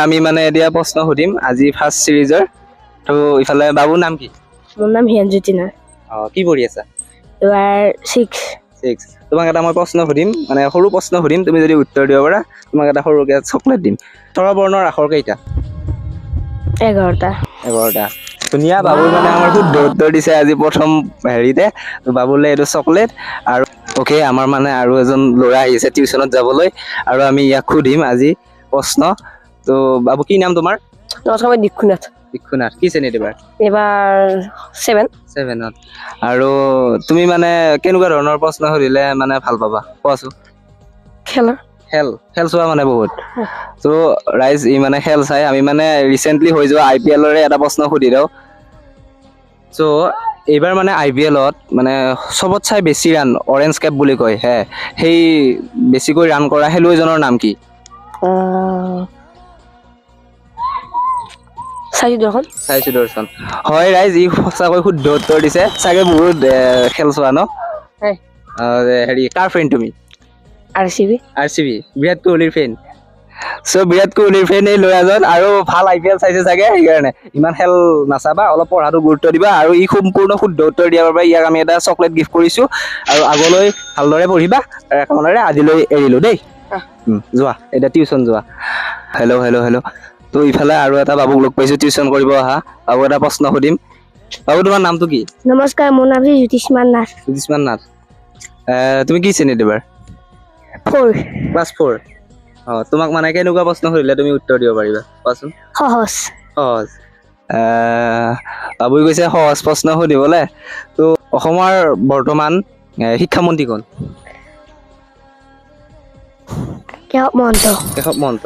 আমি মানে এতিয়া প্ৰশ্ন সুধিম আজি ফাৰ্ষ্ট চিৰিজৰ। তো ইফালে বাবুৰ নাম কি? মোৰ নাম হিয়ানজ্যোতি নাথ। অঁ, কি পঢ়ি আছা? এইবাৰ ছিক্স। ছিক্স। তোমাক এটা মই প্ৰশ্ন সুধিম, মানে সৰু প্ৰশ্ন সুধিম, তুমি যদি উত্তৰ দিব পাৰা তোমাক এটা সৰুকৈ চকলেট দিম। স্বৰবৰ্ণৰ আখৰ কেইটা? 11টা। 11টা। ধুনীয়া, বাবুৰ মানে আমাৰ শুদ্ধ উত্তৰ দিছে আজি প্ৰথম হেৰিতে। তো বাবুলৈ এইটো চকলেট। আৰু অ'কে, আমাৰ মানে আৰু এজন ল'ৰা আহিছে টিউচনত যাবলৈ আৰু আমি ইয়াক সুধিম আজি প্ৰশ্ন। তো বাবু, কি নাম তোমাৰ? নমস্কাৰ, মই দীক্ষুনাথ। দীক্ষুনাথ, কি শ্ৰেণীত এইবাৰ? এইবাৰ ছেভেন। ছেভেনত। আৰু তুমি মানে কেনেকুৱা ধৰণৰ প্ৰশ্ন সুধিলে মানে ভাল পাবা কোৱাচোন? খেলৰ। খেল, খেল চোৱা মানে বহুত? ত' ৰাইজ, ই মানে খেল চাই। আমি মানে ৰিচেণ্টলি হৈ যোৱা আই পি এলৰে এটা প্ৰশ্ন সুধি দিওঁ। চ' এইবাৰ মানে আই পি এলত মানে চবত চাই বেছি ৰান, অৰেঞ্জ কেপ বুলি কয় হে, সেই বেছিকৈ ৰান কৰা খেলুৱৈজনৰ নাম কি? চাৰি দৰ্শন। চাই সুদৰ্শন। হয় ৰাইজ, ই সঁচাকৈ শুদ্ধ উত্তৰ দিছে। চাগে বহুত খেল চোৱা ন? হয়। হেৰি, কাৰ ফ্ৰেণ্ড তুমি? R C B. R C B, বিৰাট কোহলিৰ ফেন। চ' বিৰাট কোহলিৰ ফেন এই ল'ৰাজন আৰু ভাল আই পি এল চাইছে চাগে সেইকাৰণে। ইমান খেল নাচাবা, অলপ পঢ়াটো গুৰুত্ব দিবা। আৰু ই সম্পূৰ্ণ শুদ্ধ উত্তৰ দিয়াৰ বাবে ইয়াক আমি এটা চকলেট গিফ্ট কৰিছোঁ। আৰু আগলৈ ভালদৰে পঢ়িবা, তাৰে কামনাৰে আজিলৈ এৰিলোঁ দেই। যোৱা, এতিয়া টিউচন যোৱা। Hello hello hello. তো ইফালে আৰু এটা বাবুক লগ পাইছোঁ টিউচন কৰিব অহা। বাবু, এটা প্ৰশ্ন সুধিম। বাবু, তোমাৰ নামটো কি? নমস্কাৰ, মোৰ নাম শ্ৰী জ্যোতিষ্মান নাথ। জ্যোতিষ্মান নাথ। তুমি কি শ্ৰেণীত এইবাৰ? ফ'ৰ। Class four. অঁ, তোমাক মানে কেনেকুৱা প্ৰশ্ন সুধিলে তুমি উত্তৰ দিব পাৰিবা কোৱাচোন? সহজ। সহজ। বাবুই কৈছে সহজ প্ৰশ্ন সুধিবলে। তো অসমৰ বৰ্তমান শিক্ষামন্ত্ৰী কোন? কেশৱ মহন্ত। কেশৱ মহন্ত।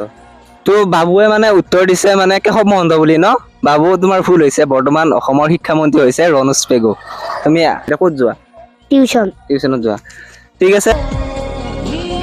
তো বাবুৱে মানে উত্তৰ দিছে মানে কেশৱ মহন্ত বুলি ন? বাবু, তোমাৰ ভুল হৈছে। বৰ্তমান অসমৰ শিক্ষামন্ত্ৰী হৈছে ৰণোজ পেগু। তুমি এতিয়া ক'ত যোৱা? টিউচন। টিউচনত যোৱা, ঠিক আছে।